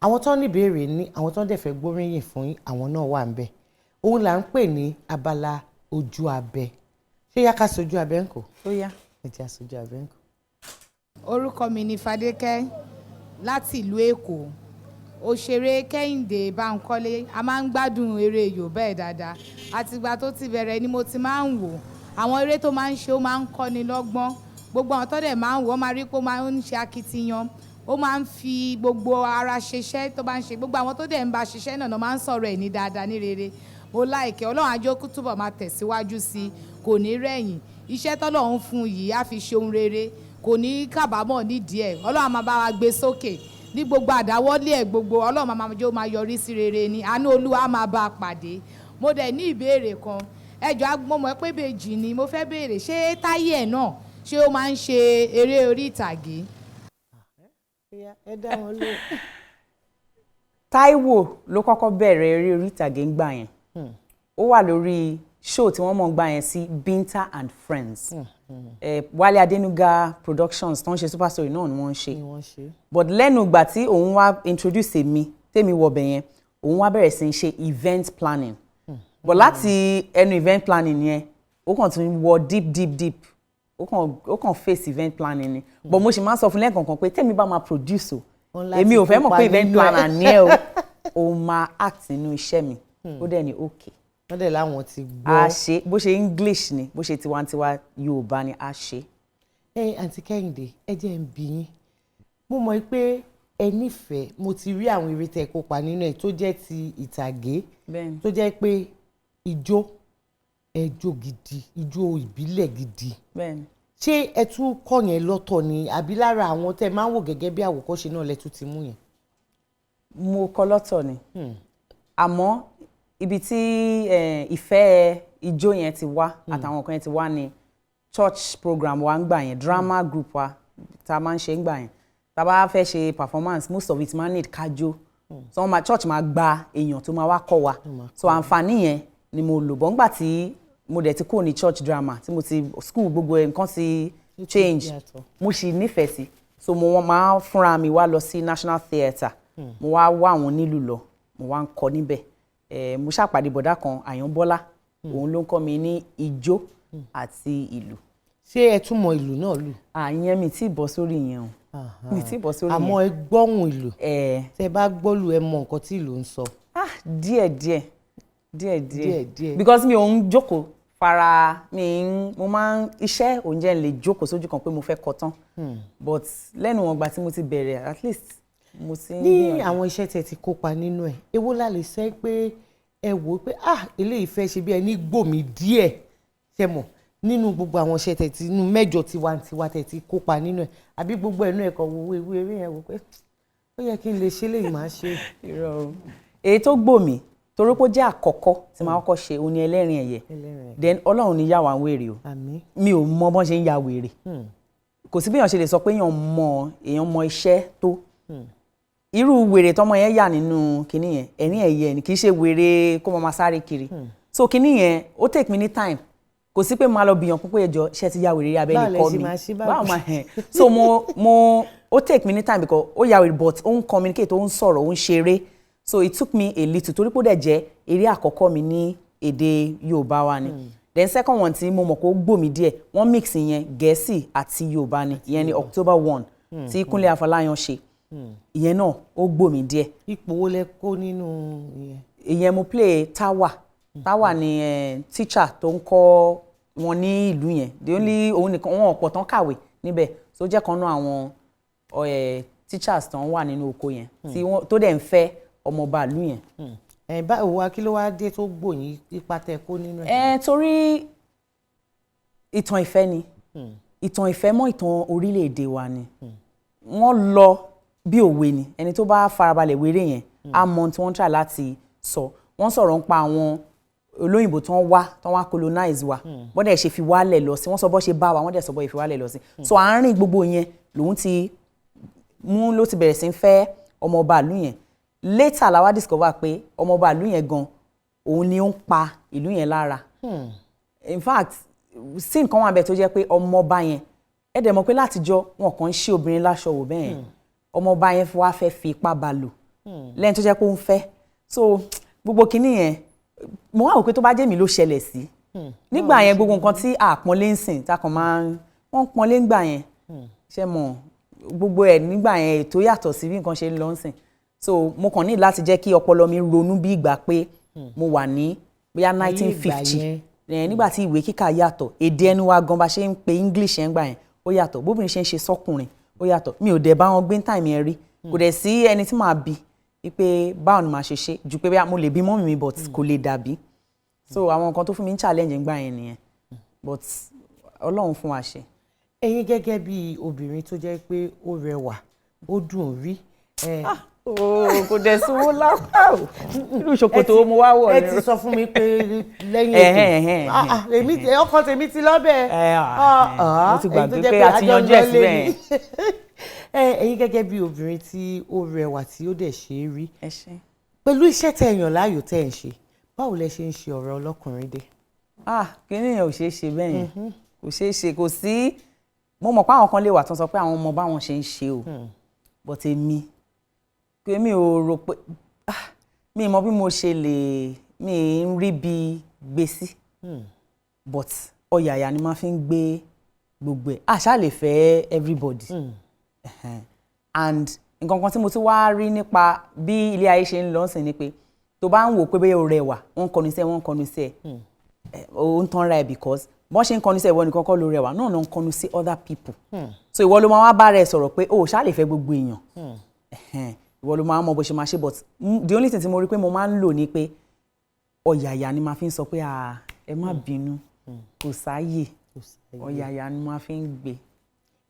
Àwọn tó ní ìbéèrè ní, àwọn tó ń dẹ̀ fẹ́ gbóríyìn fún yín, àwọn náà wà ń bẹ̀. Òun là ń pè ní abala ojú abẹ. Ṣé yá ká sojú abẹ ń kò? Ó yá. Ẹ jẹ́ àsojú abẹ ń kò. Orúkọ mi ni Fadékẹ́ láti ìlú Èkó. Òṣèré Kẹ́hìndé Bánkọ́lé, a máa ń gbádùn eré Yorùbá ẹ̀ dáadáa. Àtìgbà tó ti bẹ̀rẹ̀ ni mo ti máa ń wò. Àwọn eré tó máa ń ṣe, ó máa ń kọ́ni lọ́gbọ́n. Gbogbo àwọn tó dẹ̀ máa ń wò ó, máa rí pé ó máa ń ṣe akitiyan, ó máa ń fi gbogbo ara ṣiṣẹ́ tó bá ń ṣe. Gbogbo àwọn tó dẹ̀ ń bá ṣiṣẹ́ náà máa ń sọ̀rọ̀ ẹ̀ ní dáadáa, ní rere. Mo like ẹ́. Ọlọ́run á jẹ́ kó túbọ̀ máa tẹ̀síwájú sí i, kò ní rẹ̀yìn. Iṣẹ́ tọ́lọ́run fún un yìí, á fi ṣe ohun rere, kò ní kábàámọ̀ nídìí ẹ̀. Ọlọ́run á máa bá wa gbé sókè ní gbogbo àdáwọ́lé ẹ̀ gbogbo. Ọlọ́run máa jẹ́ ó máa yọrí sí rere ni. Àánú Olúwa á máa bá a pàdé. Mo dẹ̀ ní ìbéèrè kan. Ẹ jọ̀ọ́, mo mọ̀ pé ìbejì ni. Mo fẹ́ béèrè, ṣé Táyé ẹ̀ náà, ṣé ó máa ń ṣe eré orí ìtàgé? Ẹ dá wọn lóhùn. Táíwò ló kọ́kọ́ bẹ̀rẹ̀ eré orí ìtàgé ńgbà yẹn. Ó wà lórí show tí wọ́n mọ̀ ń gbà yẹn sí Binta and Friends. Wálé Adénúgà Productions tó ń ṣe Super Story náà ni wọ́n ń ṣe. Wọ́n ṣe. But lẹ́nu ìgbà tí òun wá introduce èmi, tèmi wọbẹ̀ yẹn, òun wá bẹ̀rẹ̀ sí í ṣe event planning. But láti ẹnu event planning yẹn, ó kàn tún wọ deep, deep, deep. Ó kàn face event planning ni. But mo sì máa ń sọ fún lẹ́ẹ̀kọ̀ọ̀kan pé tèmi bá máa produce o, Òun láti èmi ò fẹ́ mọ̀ kópa pé event nínú ẹ̀. planner ní ẹ o, ó máa act nínú iṣẹ́ mi. Ó dẹ̀ ní okay. Wọ́n dẹ̀ láwọn ti gbọ́. A ṣe. Bó ṣe English ni, bó ṣe tiwantiwa Yorùbá ni, a ṣe. Ẹ àǹtí Kẹ́hìndé, ẹ jẹ́ ń bi yín. Mo mọ̀ pé ẹ nífẹ̀ẹ́, mo ti rí àwọn eré tẹ́ kópa nínú ẹ̀ tó jẹ́ ti ìtàgé, tó jẹ́ pé ijó, ẹjó gidi, ijó ìbílẹ̀ gidi. Ṣé ẹ tún kọ́ yẹn lọ́tọ̀ ni, àbí lára àwọn tẹ́ máa ń wò gẹ́gẹ́ bí àwòkọ́ṣe náà lẹ tún ti mú yẹn? Mo kọ́ lọ́tọ̀ ni, àmọ́ ibi tí ìfẹ́ ijó yẹn ti wá àtàwọn nǹkan yẹn ti wá ni church program wa ń gbà yẹn, drama group wa tá a máa ń ṣe ń gbà yẹn. Tá a bá fẹ́ ṣe performance, most of it máa need kájó. So wọ́n máa, church máa gba èèyàn tó máa wá kọ́ wa. So àǹfààní yẹn ni mo lò bọ́. Ńgbà tí mo dẹ̀ ti kúrò ní church drama, tí mo ti school, gbogbo ẹ̀ nǹkan ti change. Yàtọ̀. Mo sì nífẹ̀ẹ́ sí, so mo wọ́n máa ń fúnra mi wá lọ sí National Theatre. Mo wá wá àwọn onílù lọ, mo wá ń kọ́ níbẹ̀. Mo ṣàpàdé bọ̀dá kan, Àyànbọ́lá. Òun ló ń kọ́ mi ní ijó àti ìlù. Ṣé ẹ tún mọ ìlù náà lù? Àyẹn mi tí bọ́ sórí yẹn o, mi tí bọ́ sórí yẹn. Àmọ́ ẹ gbọ́hùn ìlù, tẹ bá gbọ́lù, ẹ mọ nǹkan tí ìlù ń sọ. Ah, díẹ̀ díẹ̀, díẹ̀ díẹ̀. Díẹ̀ díẹ̀. Because mi ò ń jókòó fara mi ń, mo máa ń iṣẹ́ oúnjẹ ń lè jókòó sójú kan pé mo fẹ́ kọ tán. But lẹ́nu wọn gbà tí mo ti bẹ̀rẹ̀, at least mo ti ń Ní gbìyànjú. àwọn iṣẹ́ tẹ́ ti kópa nínú ẹ̀, èwo la lè sọ pé ẹ wò ó pé, ah, eléyìí fẹ́ ṣe bí ẹni gbòmí díẹ̀, ṣe mọ̀, nínú gbogbo àwọn iṣẹ́ tẹ́ ti inú mẹ́jọ tiwantiwa tẹ́ ti kópa nínú ẹ̀, àbí gbogbo ẹnu ẹ̀kọ́ wo ewu eré yẹn wò pé ó yẹ kí n lè ṣe léyìí, máa ṣe? Irọ́ o. Èyí tó gbòmí torí pé ó jẹ́ àkọ́kọ́ tí màá kọ́kọ́ ṣe, òun ni Ẹlẹ́rìn Ẹ̀yẹ. Ẹlẹ́rìn Ẹ̀yẹ. Then Ọlọ́run ní yà wá ń wèrè o. Àmín. Mi ò mọ bọ́n ṣe ń ya wèrè. Kò sí bí èèyàn ṣe lè sọ pé èèyàn mọ iṣẹ́ tó irú wèrè tọmọ yẹn yà nínú kinní yẹn. Ẹ̀rín ẹ̀yẹ ni, kì í ṣe wèrè kó máa sáré kiri. So kinní yẹn, ó take me ní time. Kò sí pé máa lọ bìyàn púpọ̀, ẹjọ́ ṣe ti ya wèrè rí abẹ́ Báwo lẹ nìkan ṣe mi máa ṣe, báwo? Báwo máa hẹ̀. So mo ó take me ní time because ó ya wèrè, but ó ń communicate, ó ń sọ̀rọ̀, ó ń ṣeré. So it took me a little torí pé ó dẹ̀ jẹ́ eré àkọ́kọ́ mi ní èdè Yorùbá wa ni. Then second one tí mo mọ̀ kó gbòmí díẹ̀, wọ́n mix ìyẹn Gẹ̀ẹ́sì àti Yorùbá ni. Ìyẹn ni October 1 tí Kúnlé Afọláyan ṣe. Ìyẹn náà, ó gbòmí díẹ̀. Ipò wo lẹ kó nínú ìyẹn? Ìyẹn, mo play Tawa. Tawa ni teacher tó ń kọ́ wọn ní ìlú yẹn, the only, òun nìkan, wọn ọ̀pọ̀ tán kàwé níbẹ̀. So ó jẹ́ kan náà àwọn teachers tó ń wà nínú oko yẹn tí wọ́n tó dẹ̀ ń fẹ́ ọmọọba ìlú yẹn. Ẹ báwo wá, kí ló wá dé tó gbòyìn, ipa tẹ́ kó nínú ẹ̀? Ẹ torí ìtàn ìfẹ́ ni, ìtàn ìfẹ́ mọ́ ìtàn orílẹ̀-èdè wa ni. Wọ́n lọ bí òwe ni. Ẹni tó bá farabalẹ̀ wéré yẹn á mọ ohun tí wọ́n ń try láti sọ. Wọ́n sọ̀rọ̀ nípa àwọn olóyìnbó tó ń wá, tó ń wá colonize wa, wọ́n dẹ̀ ṣe fi wálẹ̀ lọ sí, wọ́n sọ bọ́ ṣe bá wa, wọ́n dẹ̀ sọ bọ́ ṣe fi wálẹ̀ lọ sí. So àárín gbogbo yẹn lòun ti mú, ló ti bẹ̀rẹ̀ sí ń fẹ́ ọmọọba ìlú yẹn. Later la wá discover pé ọmọọba ìlú yẹn gan, òun ni ó ń pa ìlú yẹn lára. In fact, scene kan wà bẹ́ẹ̀ tó jẹ́ pé ọmọọba yẹn, ẹ dẹ̀ mọ̀ pé látijọ́ wọn kàn ń ṣí obìnrin láṣọ wò bẹ́ẹ̀ yẹn, ọmọọba yẹn wá fẹ́ fi ipá bá lò lẹ́yìn tó jẹ́ pé ó ń fẹ́. So gbogbo kinní yẹn, mo wá wò pé tó bá jẹ́ mi ló ṣẹlẹ̀ sí nígbà yẹn, gbogbo nǹkan tí àpọ́nlé ń sìn tá a kàn máa ń, wọ́n ń pọ́nlé ńgbà yẹn, ṣe mọ̀, gbogbo ẹ̀ nígbà yẹn, ètò yàtọ̀ sí bí nǹkan ṣe ń lọ ń sìn. So mo kàn ní láti jẹ́ kí ọpọlọ mi ronú bí ìgbà pé mo wà ní bóyá Ayé ìgbà 1950 yẹn. Nígbà tí ìwé kíkà yàtọ̀, èdè ẹnu wa gan, bá ṣe ń pe English yẹn gbà yẹn ó yàtọ̀, bóbìnrin ṣe ń ṣe sọ́kùnrin ó yàtọ̀. Mi ò dẹ̀ bá wọn gbé time yẹn rí, kò dẹ̀ sí ẹni tí màá bi wípé báwo ni màá ṣe ṣe ju pé bóyá mo lè bí mummy mi, but kò lè dàbí. So àwọn nǹkan tó fún mi ń challenge ńgbà yẹn nìyẹn, but Ọlọ́run fún wa ṣe. Ẹ̀yin gẹ́gẹ́ bí obìnrin tó jẹ́ pé ó rẹwà, ó dùn rí. Kò dẹ̀ sówó lápá o, irú ṣòkòtò mo wá wọ̀. Ẹ ti sọ fún mi pé lẹ́yìn ètò. Ah, ah, èmi ọkàn tèmi ti lọ́bẹ̀. Mo ti gbàgbé pé a ti yanjú ẹ̀ síbẹ̀ yẹn. Ẹ̀yin gẹ́gẹ́ bí obìnrin tí ó rẹwà, tí ó dẹ̀ ṣe é rí, Ẹ ṣé. pẹ̀lú iṣẹ́ tẹ́ ẹ yàn láàyò tẹ́ ẹ ń ṣe, báwo lẹ ṣe ń ṣe ọ̀rọ̀ ọlọ́kùnrin dé? Ah, kíní yẹn ò ṣeé ṣe bẹ́ẹ̀ yẹn, kò ṣeé ṣe, kò sí. Mo mọ̀ pé àwọn kan lè wà tó ń sọ pé àwọn ọmọ báwọn ṣe ń ṣe o, but èmi, èmi ò rò pé, ah, mi mọ bí mo ṣe lè, mi ń rí bí gbé sí, but ọ̀yàyà ni máa fi ń gbé gbogbo ẹ̀. Àṣà lè fẹ́ everybody. Ẹ̀hẹ́n. And nǹkan kan tí mo ti wá rí nípa bí ilé ayé ṣe ń lọ sí ni pé tó bá ń wò pé bóyá o rẹwà, wọ́n ń kọnu sí ẹ, wọ́n ń kọnu sí ẹ, ó ń tanra ẹ, because bọ́n ṣe ń kọnu sí ẹ, ìwọ nìkan kọ́ ló rẹwà náà ló ń kọnu sí other people. So ìwọ ló máa wá bára ẹ sọ̀rọ̀ pé o ò ṣáà lè fẹ́ gbogbo èèyàn. Ẹ̀hẹ́n. Ìwọ ló máa mọ bó ṣe máa ṣe, but the only thing tí mo rí pé mo máa ń lò ni pé ọ̀yàyà ni máa fi ń sọ pé, "Ah, ẹ má bínú, kò sáàyè." Ọ̀yàyà ni máa fi ń gbé.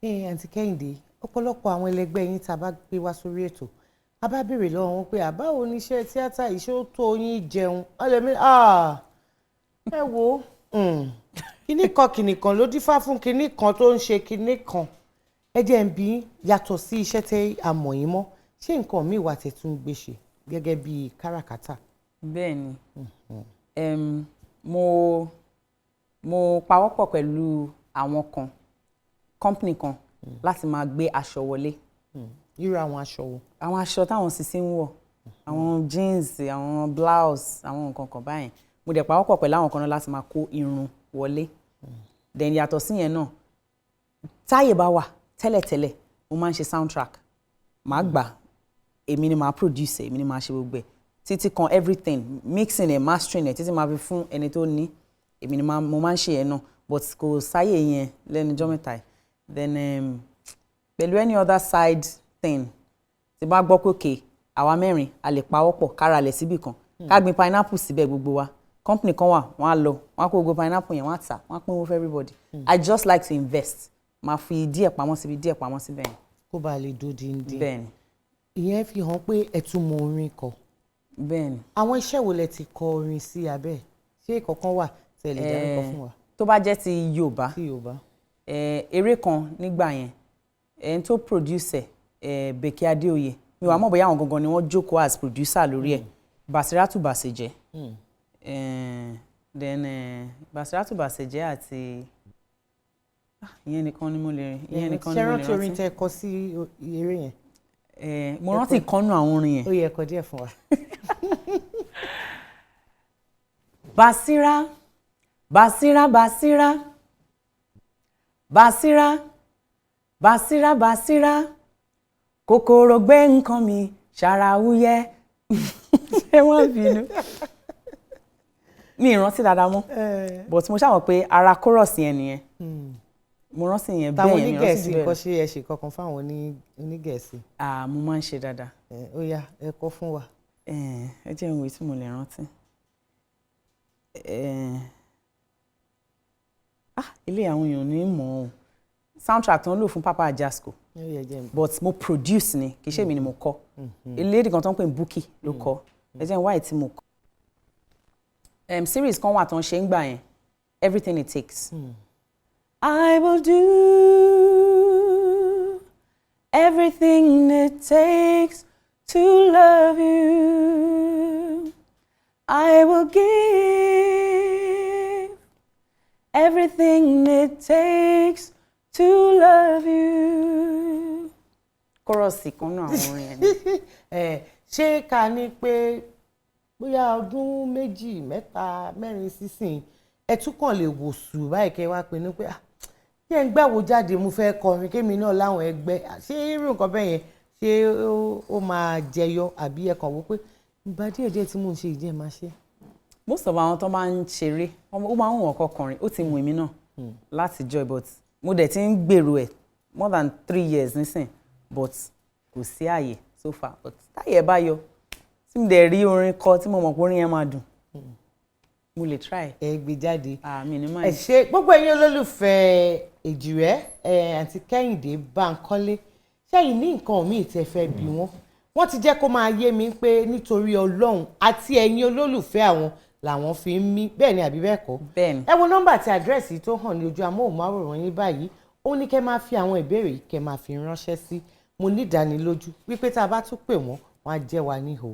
Ẹ àǹtí Kẹ́hìndé, ọ̀pọ̀lọpọ̀ àwọn ẹlẹgbẹ́ yín tá a bá gbé wá sórí ètò, a bá béèrè lọ́wọ́ wọn pé àbáwo ni iṣẹ́ tíátà yìí, ṣé ó tó yín jẹun? Ọlẹ́mí, ẹ wo, kinní kan kinní kan ló dífá fún kinní kan tó ń ṣe kinní kan. Ẹ jẹ́ ń bí, yàtọ̀ sí iṣẹ́ tẹ́ a mọ̀ yín mọ́, ṣé nǹkan míì wà tẹ́ tún gbé ṣe gẹ́gẹ́ bí káràkátà? Bẹ́ẹ̀ ni, mo pawọ́pọ̀ pẹ̀lú àwọn kan, company kan, láti máa gbé aṣọ wọlé. Irú àwọn aṣọ wo? Àwọn aṣọ táwọn sisi ń wọ̀, àwọn jeans, àwọn blouse, àwọn nǹkan kan báyìí. Mo dẹ̀ pawọ́pọ̀ pẹ̀lú àwọn kan náà láti máa kó irun wọlé. Then yàtọ̀ sí yẹn náà, táyè bá wà, tẹ́lẹ̀tẹ́lẹ̀ mo máa ń ṣe soundtrack. Màá gbà, èmi ni màá produce ẹ̀, èmi ni màá ṣe gbogbo ẹ̀ títí kan everything, mixing ẹ̀, mastering ẹ̀, títí máa fi fún ẹni tó ní. Èmi ni mo máa ń ṣe yẹn náà, but kò sáyè yẹn lẹ́nu ọjọ́ mẹ́ta yìí. Then pẹ̀lú any other side thing tí bá gbọ́ pé okay, àwa mẹ́rin a lè pawọ́pọ̀ kára lẹ̀ síbì kan, ká gbin pineapple síbẹ̀ gbogbo wa, company kan wà, wọ́n á lọ, wọ́n á kó gbogbo pineapple yẹn, wọ́n á tà, wọ́n á pín owó for everybody. I just like to invest, máa fi díẹ̀ pamọ́ síbi, díẹ̀ pamọ́ síbẹ̀ yẹn. Kó bàa lè dodindi. Bẹ́ẹ̀ni. Ìyẹn fi hàn pé ẹ tún mọ orin kọ. Bẹ́ẹ̀ni. Àwọn iṣẹ́ wo lẹ ti kọ orin sí abẹ́? Ṣé ìkọ̀kan wà tẹ́ lè dárúkọ fún wa? Tó bá jẹ́ ti Yorùbá, Ti Yorùbá. Eré kan nígbà yẹn, ẹni tó produce ẹ̀, Bèkè Adéoyè, mi wàá mọ̀ bóyá àwọn gangan ni wọ́n jókòó as producer lórí ẹ̀, Basiratu Baseje. Then Basiratu Baseje àti, ah, ìyẹn nìkan ni mo lè, ìyẹn nìkan ni Ṣé mo lè rántí orin rántí. tẹ́ kọ sí eré yẹn? Mo rántí ìkànnù àwọn orin yẹn. Ó yẹ kọ díẹ̀ fún wa. Basira, Basira, Basira, Basira, Basira, Basira, kòkòrò gbé nǹkan mi ṣàràwúyẹ́. Ẹ wọ́n bínú. Mi ì rántí dáadáa mọ́, but mo ṣàmọ̀ pé ara chorus yẹn nìyẹn. Mo rántí yẹn Táwọn bẹ́ẹ̀ yẹn, mi rántí onígẹ̀ẹ́sì jù bẹ́ẹ̀ nǹkan, lọ. ṣe ẹ ṣe kankan fáwọn onígẹ̀ẹ́sì? Ah, mo máa ń ṣe dáadáa. Ó yá, ẹ kọ fún wa. Ẹ jẹ́ ìwé tí mo lè rántí. Ah, ilé àwọn èèyàn ní mọ̀ ọ́. Soundtrack tó ń lò fún Papa Ajasco. Ó yẹ jẹ́ n But mo produce ni, kì í ṣe èmi ni mo kọ. Eléyìí kan tó ń pè ní Bukky ló kọ. Ẹ jẹ́ n wáyé tí mo kọ. Series kan wà tó ń ṣe ń gbà yẹn, Everything It Takes. I will do everything it takes to love you. I will give everything it takes to love you. Chorus kan náà àwọn orin yẹn ni. Ẹ ṣé ká ní pé bóyá ọdún 2, 3, 4 sísìn, ẹ tún kàn lè wò sùn báyìí, kẹ́ wá pinnu pé, "Ah, kí ẹ ń gbàwó jáde, mo fẹ́ kọrin kémi náà láwọn ẹgbẹ́"? Ṣé irú nǹkan bẹ́ẹ̀ yẹn ṣe Ṣé ó máa jẹyọ àbí ẹ kàn wò pé ìgbà díẹ̀díẹ̀ tí mò ń ṣe ìdí ẹ̀ máa ṣe? Most of àwọn tó máa ń ṣeré, ó máa ń wọ̀n kọkùnrin, ó ti wù mí náà láti joy, but mo dẹ̀ ti ń gbèrò ẹ̀ more than 3 years nísìn, but kò sí àyè so far. But táyè ẹ bá yọ, tí mo dẹ̀ rí orin kọ tí mo mọ̀ pé orin yẹn máa dùn, mo lè try. Ẹ gbé jáde. Àmì ní Ẹ máa. ṣe gbogbo ẹ̀yin olólùfẹ́ Èjìrẹ́ ẹ àti Kẹ́hìndé Bánkọ́lé, ṣẹ́yìn ní nǹkan míì tẹ́ fẹ́ bí wọ́n? Wọ́n ti jẹ́ kó máa yé mi pé nítorí Ọlọ́run àti ẹ̀yin olólùfẹ́ àwọn làwọn fi ń mí. Bẹ́ẹ̀ ni àbí bẹ́ẹ̀ kọ́? Bẹ́ẹ̀ ni. Ẹ wo nọ́mbà àti àdírẹ́sì tó hàn ní ojú amóhùnmáwòrán yín báyìí. Ó ní kẹ́ máa fi àwọn ìbéèrè yìí, kẹ́ máa fi ránṣẹ́ sí. Mo ní ìdánilójú wípé tá a bá tún pè wọ́n, wọ́n á jẹ́ wa níhò.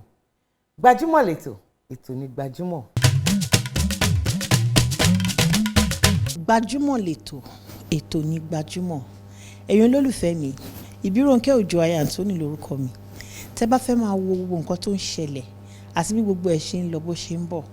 Gbajúmọ̀ lẹ́tọ̀, ètò ní Gbajúmọ̀. Gbajúmọ̀ lètò, ètò ní Gbajúmọ̀. Ẹ̀yin olólùfẹ́ mi, Ìbírónkẹ́ Òjó aya Anthony lórúkọ mi. Tẹ́ bá fẹ́ máa wo gbogbo nǹkan tó ń ṣẹlẹ̀ àti bí gbogbo ẹ̀ ṣe ń lọ, bó ṣe ń bọ̀,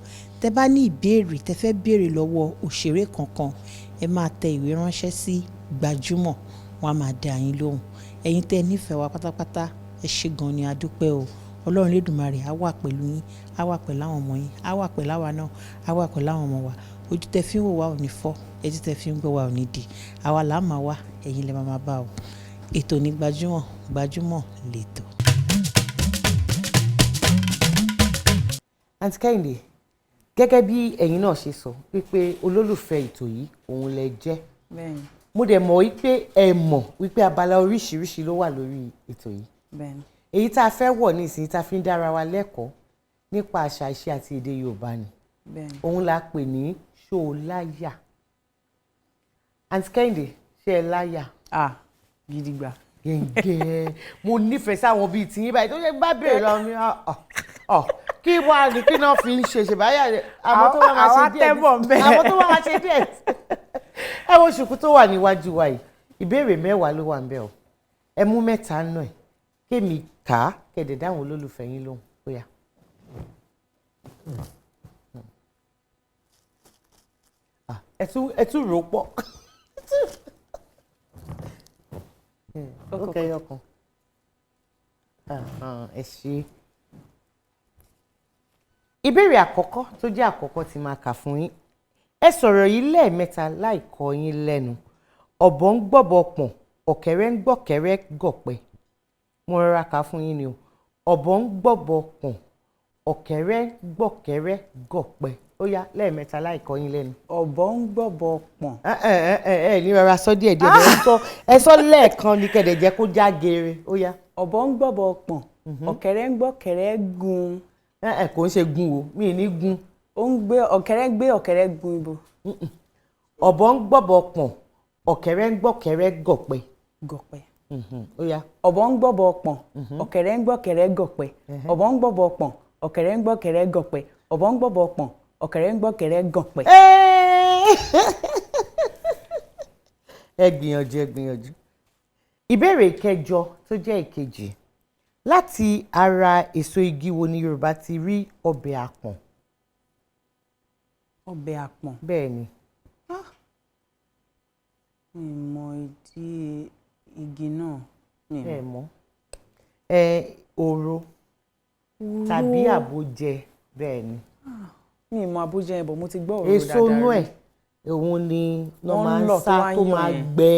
tẹ́ bá ní ìbéèrè tẹ́ fẹ́ béèrè lọ́wọ́ òṣèré kankan, ẹ máa tẹ ìwé ránṣẹ́ sí Gbajúmọ̀, wọn á máa dá yín lóhùn. Ẹ̀yin tẹ́ ẹ nífẹ̀ẹ́ wa pátápátá, ẹ ṣé gan ni, a dúpẹ́ o. Ọlọ́run Lédùmarè á wà pẹ̀lú yín, á wà pẹ̀lú àwọn ọmọ yín, á wà pẹ̀lú àwa náà, á wà pẹ̀lú àwọn ọmọ wa. Ojú tẹ́ fi ń wò wá ò ní fọ́, etí tẹ́ fi ń gbọ́ wá ò ní di. Àwa là á máa wá, ẹ̀yin lẹ máa máa bá o. Ètò ní Gbajúmọ̀, Gbajúmọ̀ lètò. Àǹtí Kẹ́hìndé, gẹ́gẹ́ bí ẹ̀yin náà ṣe sọ wípé olólùfẹ́ ètò yìí òun lẹ jẹ́, Bẹ́ẹ̀ni. mo dẹ̀ mọ̀ wípé ẹ mọ̀ wípé abala oríṣiríṣi ló wà lórí ètò yìí. Bẹ́ẹ̀ni. Èyí tá a fẹ́ wọ̀ ní ìsìn tá a fi ń dára wa lẹ́kọ̀ọ́ nípa àṣà, ìṣe àti èdè Yorùbá ni. Bẹ́ẹ̀ni. Òun la pè ní Ṣó o Láyà. Àǹtí Kẹ́hìndé, ṣé ẹ láyà? Ah, gidi gbà. Gẹ́gẹ́ mo nífẹ̀ẹ́ sáwọn bíi tiyín báyìí tó ṣe bá béèrè lọ mi ọ̀ kí wàá ní kí náà fi ń ṣe ṣèbáyà rẹ̀, àmọ́ tó bá máa ṣe Àwa díẹ̀ tẹ́bọ̀ ń bẹ̀. Àmọ́ tó bá máa ṣe díẹ̀. Ẹ wo ṣùkú tó wà níwájú wa yìí, ìbéèrè 10 ló wà ń bẹ̀ o. Ẹ mú 3 náà ẹ̀ kémi kà á, kẹ̀dẹ̀ dáhùn olólùfẹ́ yín lóhùn. Ó yá. Ah, ẹ tún rò ó pọ̀. Ó kẹyọ kan. Ẹ ṣe. Ìbéèrè àkọ́kọ́ tó jẹ́ àkọ́kọ́ tí máa kà fún yín, ẹ sọ̀rọ̀ yìí lẹ́ẹ̀mẹ́ta láì kọ yín lẹ́nu. Ọ̀bọ ń gbọ́bọ pọ̀n, ọ̀kẹ́rẹ́ ń gbọ́kẹ́rẹ́ gọ̀pẹ́. Mo rọra kà á fún yín ni o. Ọ̀bọ ń gbọ́bọ pọ̀n, ọ̀kẹ́rẹ́ ń gbọ́kẹ́rẹ́ gọ̀pẹ́. Ó yá, lẹ́ẹ̀mẹ́ta láì kọ yín lẹ́nu. Ọ̀bọ ń gbọ́bọ pọ̀n. Ẹ ẹ ẹ ẹ ní rọra sọ díẹ̀ díẹ̀ bẹ́ẹ̀ sọ. Ẹ sọ lẹ́ẹ̀kan ní kẹ̀dẹ̀ jẹ́ kó já geere. Ó yá. Ọ̀bọ ń gbọ́bọ pọ̀n, ọ̀kẹ́rẹ́ ń gbọ́kẹ́rẹ́ gun. Ẹ ẹ, kò ń ṣe gun o, mi ì ní gun. Ó ń gbé ọ̀kẹ́rẹ́, gbé ọ̀kẹ́rẹ́ gun ibo? Ọ̀bọ ń gbọ́bọ pọ̀n, ọ̀kẹ́rẹ́ ń gbọ́kẹ́rẹ́ gọ̀pẹ́. Gọ̀pẹ́. Ó yá. Ọ̀bọ ń gbọ́bọ pọ̀n, ọ̀kẹ́rẹ́ ń gbọ́kẹ́rẹ́ gọ̀pẹ́. Ọ̀bọ ń gbọ́bọ pọ̀n, ọ̀kẹ́rẹ́ ń gbọ́kẹ́rẹ́ gọ̀pẹ́. Ọ̀bọ ń gbọ́bọ pọ̀n, ọ̀kẹ́rẹ́ ń gbọ́kẹ́rẹ́ gọ̀pẹ́. Ẹ gbìyànjú, ẹ gbìyànjú. Ìbéèrè ìkẹjọ tó jẹ́ ìkejì: láti ara èso igi wo ni Yorùbá ti rí ọbẹ̀ àpọ̀n? Ọbẹ̀ àpọ̀n. Bẹ́ẹ̀ ni. Mi mọ ìdí igi náà. Mi Ẹ mọ̀ ẹ, òro tàbí àbójẹ, bẹ́ẹ̀ ni. Mi mọ àbójẹ yẹn, bọ̀ mo ti gbọ́ òro Èso dáadáa inú rí. ẹ̀ òun ni lọ́ Wọ́n máa ń ń lọ̀ tó sá wá ń tó yọ̀ máa yẹn. gbẹ,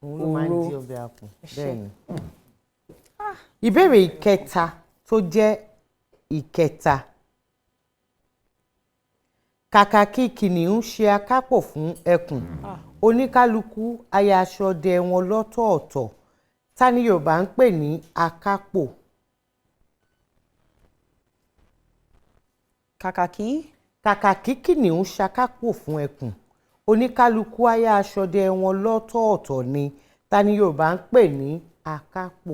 òun ló máa ń Òro. di ọbẹ̀ àpọ̀n. Ẹ ṣé. Bẹ́ẹ̀ ni. Ìbéèrè ìkẹta tó jẹ́ ìkẹta: kàkà kí kìnìún ṣe akápò fún ẹkùn, oníkálukú aya aṣọdẹ wọn lọ́tọ̀ọ̀tọ̀. Ta ni Yorùbá ń pè ní akápò? Kàkà kí. Kàkà kí kìnìún ṣakápò fún ẹkùn, oníkálukú aya aṣọdẹ wọn lọ́tọ̀ọ̀tọ̀ ni. Ta ni Yorùbá ń pè ní akápò?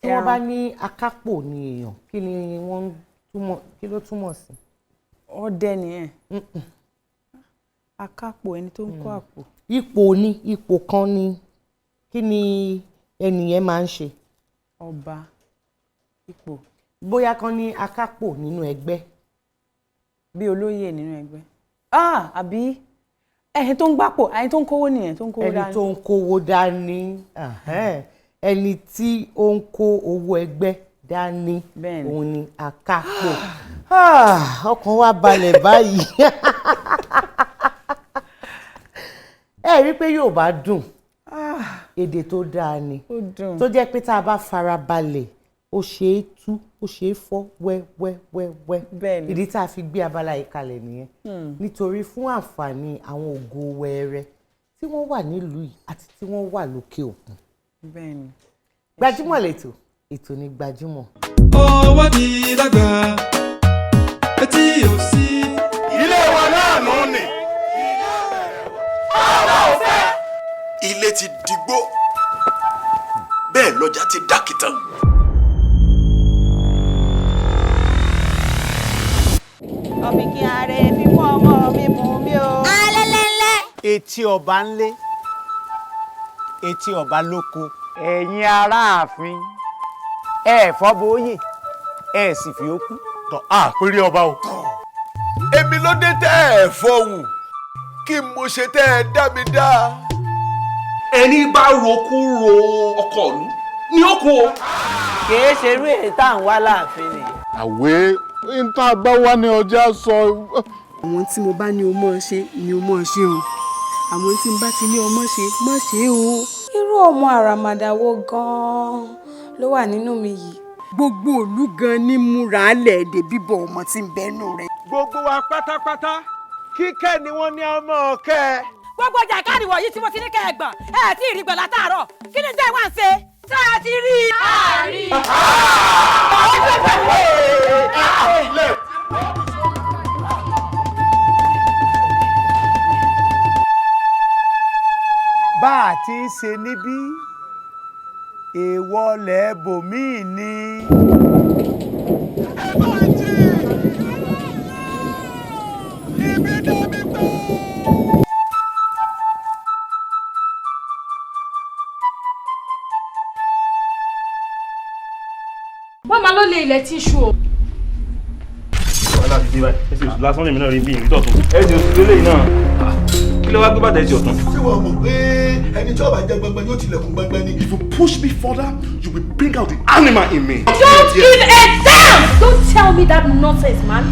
Tí wọ́n bá ní akápò ni èèyàn, kí ni wọ́n ń túmọ̀, kí ló túmọ̀ sí? Ọdẹ nìyẹn. Akápò, ẹni tó ń kó àpò. Ipò ni, ipò kan ni. Kí ni ẹnìyẹn máa ń ṣe? Ọba, ipò. Bóyá kan ní akápò nínú ẹgbẹ́. Bí olóyè nínú ẹgbẹ́. Ah, àbí ẹni tó ń gbàpò, ẹni tó ń kówó nìyẹn, tó ń kówó Ẹni dání. tó ń kówó dání, ahẹ́n. Ẹni tí ó ń kó owó ẹgbẹ́ dání, òun ni akápò. Ah, ọkàn wa balẹ̀ báyìí. Ẹ rí i pé yóò bá dùn, èdè tó dáa ni, tó jẹ́ pé tá a bá fara balẹ̀, ó ṣe é tú, ó ṣe é fọ́ wẹ́wẹ́wẹ́wẹ́. Ìdí tá a fi gbé abala yìí kalẹ̀ nìyẹn, nítorí fún àǹfààní àwọn ògo wẹẹrẹ tí wọ́n wà nílùú yìí àti tí wọ́n wà lókè òkun. Bẹ́ẹ̀ni. Gbajúmọ̀ lẹ́tọ̀, ètò ní gbajúmọ̀. Ọwọ́ ti dàgbà, etí ò sí. Ilé wa náà nù ní. Ilé ti digbó, bẹ́ẹ̀ lọ́jà ti dàkìtàn. Ọ̀fìnkì ààrẹ fífún ọmọ mi mú mi o. Alẹ́lẹ́lẹ́. Etí ọba ńlé, etí ọba lóko. Ẹ̀yin aráàfin, ẹ fọ́bóyè, ẹ sì fi ó kú. Tọ́ a péré ọba o. Èmi ló dé tẹ́ ẹ fọhùn, kí mo ṣe tẹ́ ẹ dá mi dá. Ẹni bá roku ro ọkọ ìlú ni ó kú o. Kìí ṣe irú èyí tá à ń wá láàfin ni. Àwé n tá a bá wá ní ọjà sọ. Àwọn tí mo bá ní o mọ̀ ṣe ni o mọ̀ ṣe o, àwọn tí n bá ti ní o mọ̀ ṣe mọ̀ ṣe o. Irú ọmọ àràmàdà wo gan-an ló wà nínú mi yìí? Gbogbo ìlú gan ni múra lẹ́ẹ̀dẹ̀ bíbọ̀ ọmọ tí ń bẹ́nu rẹ̀. Gbogbo wa pátápátá, kíkẹ́ ni wọ́n ní ọmọ ọ̀kẹ́. Gbogbo jàǹkárì wọ̀nyí tí mo ti ní kẹ́ ẹ gbọ̀n, ẹ tí ì rí gbọ̀n látàárọ̀, kí ni tẹ́ ẹ wá ń ṣe? Tá a ti rí i. A rí i. Bá a ti ń ṣe níbí, èèwọ̀ lẹ́ẹ̀bòmíì ni. Wọ́n máa ló lé ilẹ̀ tíṣù o. Wàhálà ti dé báyìí, ẹsẹ̀ oṣù lásán lèmi náà rí bí ìrìn tọ̀tún. Ẹsẹ̀ oṣù lélẹ́yìn náà, kí ló wá gbé bàtà ẹsẹ̀ ọ̀tún? Ṣé wọ́n mọ̀ pé ẹni tí ó bá jẹ́ gbẹngbẹ yóò tilẹ̀kùn gbẹngbẹ ni? If you push me further, you will bring out the animal in me. Don't give a damn! Don't tell me that nonsense, man.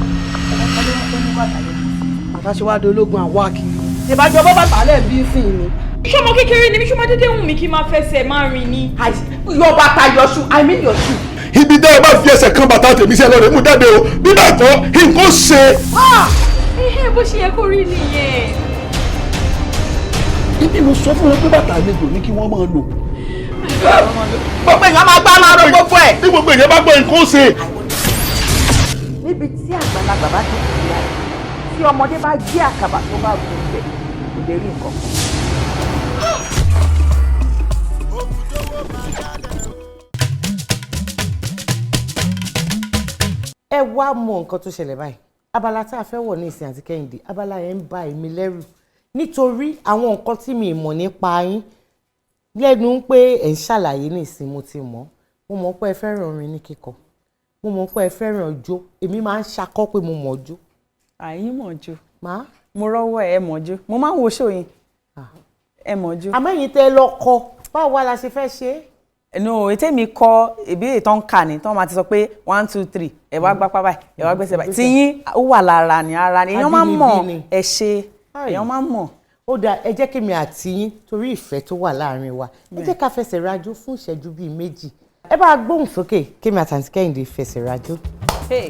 Bàtà ṣe wá dológun àwa kiri. Ìbájọ́ bọ́ bàtà lẹ̀ bí sí ni. Ṣọmọ kékeré ni mí, ṣọmọ dédé wù mí kí n máa fẹsẹ̀ máa rìn ni. Yọ bàtà, your shoe, I mean your shoe. Ibi tẹ́ ẹ bá fi ẹsẹ̀ kan bàtà tèmi sí, ẹ lọ́ọ́ rẹ̀ mú jáde o, bí bẹ́ẹ̀ kọ́, nǹkan ṣe. Ẹhẹ́, bó ṣe yẹ kó rí nìyẹn. Ibi mo sọ fún wọn pé bàtà àlejò ní kí wọ́n máa lò. Gbogbo èèyàn máa gbá láàárọ̀ gbogbo ẹ̀. Bí gbogbo èèyàn bá gbọ́, nǹkan ṣe. Níbi tí àgbàlagbà bá ti kú láì, tí ọmọdé bá gbé àkàbà tó bá gùn bẹ̀, kò lè rí nǹkan kan. Ẹ wá mọ nǹkan tó ṣẹlẹ̀ báyìí. Abala tá a fẹ́ wọ̀ ní ìsìn àti Kẹ́hìndé, abala yẹn ń ba èmi lẹ́rù nítorí àwọn nǹkan tí mi mọ̀ nípa yín lẹ́nu ń pé ẹ̀ ń ṣàlàyé ní ìsìn. Mo ti mọ̀, mo mọ̀ pé ẹ fẹ́ràn orin ní kíkọ, mo mọ̀ pé ẹ fẹ́ràn ijó. Èmi máa ń ṣakọ́ pé mo mọ̀ jó. Àyín mọ̀ jó. Má. Mo rọ́wọ́ ẹ mọ̀ jó. Mo máa ń wo show yín. Ẹ mọ̀ jó. Àmọ́ ẹ̀yin tẹ́ ẹ lọ kọ, báwo wá la ṣe fẹ́ ṣe é? No, ètè mi kọ ìbéèrè tó ń kà ní tó máa ti sọ pé one two three, ẹ wá gbápá báyìí, ẹ wá gbẹ́sẹ̀ báyìí, tí yín ó wà lára ni, ara ni èèyàn máa ń mọ̀. Àbínibí ni. Ẹ ṣe, èèyàn máa ń mọ̀. Ó dáa, ẹ jẹ́ kí mi àti yín, torí ìfẹ́ tó wà láàrin wa, ẹ jẹ́ ká fẹsẹ̀ rajó fún ìṣẹ́jú bíi 2. Ẹ bá gbóhùn sókè kí mi àti àǹtí Kẹ́hìndé fẹsẹ̀ rajó. Hey.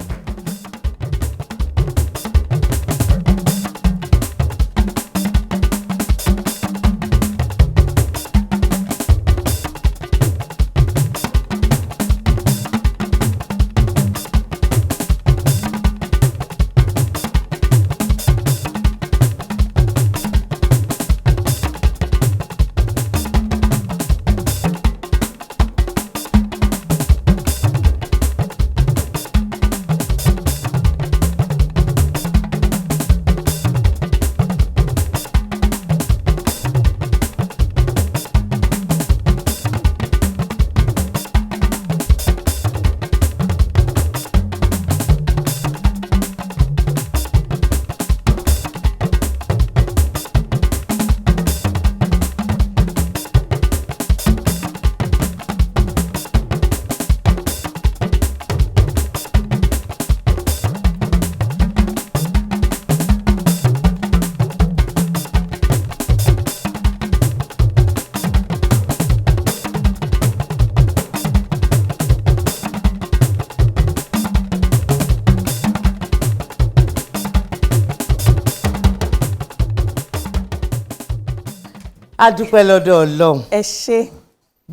A dúpẹ́ lọ́dọ̀ Ọlọ́run. Ẹ ṣé.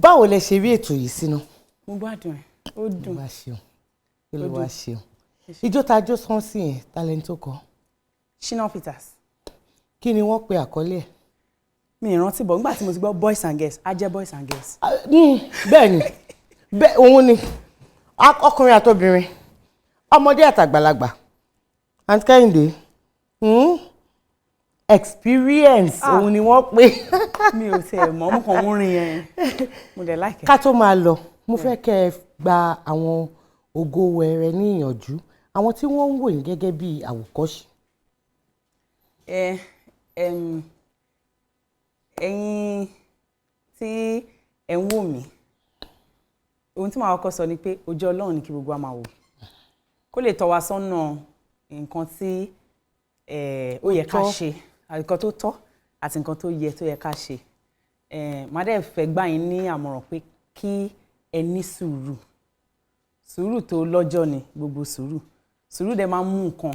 Báwo lẹ ṣe rí ètò yìí sínú? Mo gbádùn ẹ̀, ó dùn. Olúwa ṣeun, Olúwa ṣeun. Ijó ta jó sán sí yẹn, talent tó kọ? Shina Peters. Kí ni wọ́n pe àkọlé ẹ̀? Mi ìrántí bọ̀ nígbà tí mo ti gbọ́ boys and girls, á jẹ́ boys and girls. Bẹ́ẹ̀ ni, bẹ́ẹ̀ òun ni ọkùnrin àtobìnrin, ọmọdé àtàgbàlagbà. Aunt Kẹ́hìndé, experience òun ni wọ́n pè. Mi ò tiẹ̀ mọ̀, mo kàn ń rin yẹn, mo dẹ̀ like ẹ̀. Ká tó máa lọ, mo fẹ́ kẹ́ ẹ gba àwọn ògo wẹrẹ ní ìyànjú, àwọn tí wọ́n ń wò yín gẹ́gẹ́ bí àwòkọ́ṣe. Ẹ̀yin tí ẹ ń wò mí, ohun tí màá kọ́kọ́ sọ ni pé ojú Ọlọ́run ni kí gbogbo wa máa wò, kó lè tọ́ wa sọ́nà nǹkan tí ó yẹ ká ṣe, nǹkan tó tọ́ àti nǹkan tó yẹ ká ṣe. Màá dẹ̀ fẹ́ gbà yín ní àmọ̀ràn pé kí ẹ ní sùúrù. Sùúrù tó lọ́jọ́ ni gbogbo sùúrù. Sùúrù dẹ̀ máa ń mú nǹkan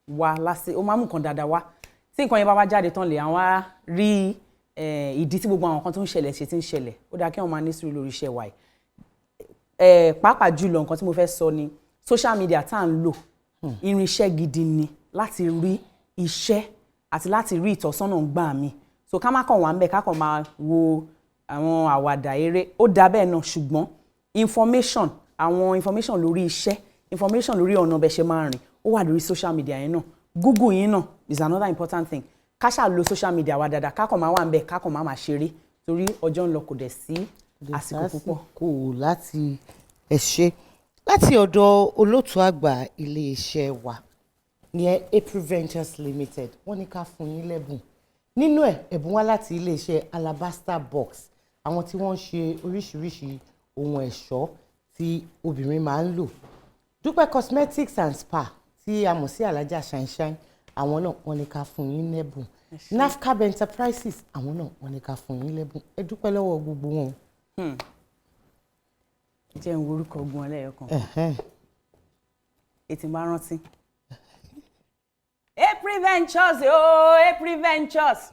wá lásì, ó máa ń mú nǹkan dáadáa wá. Tí nǹkan yẹn bá wá jáde tán lè àwọn á rí ìdí tí gbogbo àwọn nǹkan tó ń ṣẹlẹ̀ ṣe ti ń ṣẹlẹ̀. Ó dáa kí wọ́n máa ní sùúrù lórí iṣẹ́ wa yìí. Pàápàá jùlọ nǹkan tí mo fẹ́ sọ ni social media tá à ń lò, irinṣẹ́ gidi ni láti rí iṣẹ́ àti láti rí ìtọ́sọ́nà gbà mí. So ká má kàn wá ń bẹ̀, ká kàn máa wo àwọn àwàdà eré, ó dáa bẹ́ẹ̀ náà, ṣùgbọ́n information, àwọn information lórí iṣẹ́, information lórí ọ̀nà bẹ́ẹ̀ ṣe máa rìn, ó wà lórí social media yẹn náà. Google yín náà is another important thing. Ká ṣáà lo social media wa dáadáa, ká kàn máa wà ń bẹ̀, ká kàn máa máa ṣeré, torí ọjọ́ ń lọ, kò dẹ̀ sí àsìkò púpọ̀. Kò láti ẹ ṣe láti ọ̀dọ̀ olóòtú àgbà iléeṣẹ́ wa ní April Ventures Limited, wọ́n ní ká fún yín lẹ́bùn. Nínú ẹ̀, ẹ̀bùn wá láti iléeṣẹ́ Alabaster Box, àwọn tí wọ́n ń ṣe oríṣiríṣi ohun ẹ̀ṣọ́ tí obìnrin máa ń lò. Dúpẹ́ Cosmetics and Spa tí a mọ̀ sí Alájà Shine, àwọn náà wọ́n ní ká fún yín lẹ́bùn. Nafcab Enterprises, àwọn náà wọ́n ní ká fún yín lẹ́bùn. Ẹ dúpẹ́ lọ́wọ́ gbogbo wọn. Jẹ́ ń worúkọ ogun ọlẹ́yọkan ètí bá rántí. April Ventures ooo, April Ventures,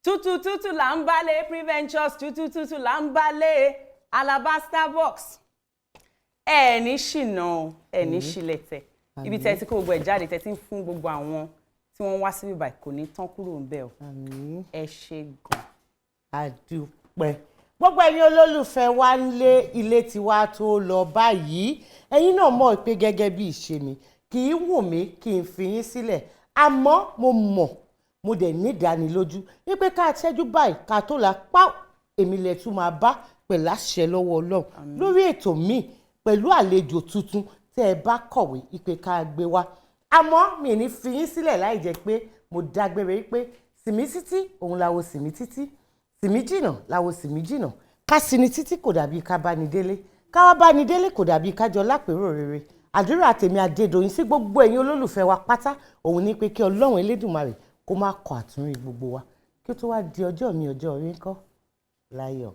tútù tútù là ń balẹ̀. April Ventures, tútù tútù là ń balẹ̀. Alabaster Box, ẹ ní ṣìnà, ẹ ní ṣìlẹ̀tẹ̀. Ibi tẹ́ ti kó gbogbo ẹ̀ jáde, tẹ́ ti ń fún gbogbo àwọn tí wọ́n wá síbí báyìí, kò ní tán kúrò ń bẹ̀ o. Ẹ ṣé gan. Àdúpẹ́. Gbogbo ẹ̀yin olólùfẹ́ wa ń lé ilé tiwa tó lọ báyìí, ẹ̀yin náà mọ̀ pé gẹ́gẹ́ bí ìṣe mi, kì í wù mí kí n fi yín sílẹ̀, àmọ́ mo mọ̀, mo dẹ̀ ní ìdánilójú wípé ká ṣẹ́jú báyìí ká tó la pa, èmi lẹ̀ tún máa bá pẹ̀lú àṣẹ lọ́wọ́ Ọlọ́run lórí ètò míì pẹ̀lú àlejò tuntun tẹ́ ẹ bá kọ̀wé ìpè ká gbé wá. Àmọ́ mi ní fi yín sílẹ̀ láì jẹ́ pé mo dágbére pé sìmí títí òun làwo sìmí títí, sìmí jìnà làwo sìmí jìnà, ká sinmi títí kò dàbí ká bá ní délé, ká wá bá ní délé kò dàbí ká jọ lápérò rere. Àdúrà tèmi Adédoyin sí gbogbo ẹ̀yin olólùfẹ́ wa pátá òun ní pé kí Ọlọ́run Elédùmarè kó má kọ àtúnrí gbogbo wa, kí ó tó wá di ọjọ́ mi, ọjọ́ orí ńkọ́ láyọ̀.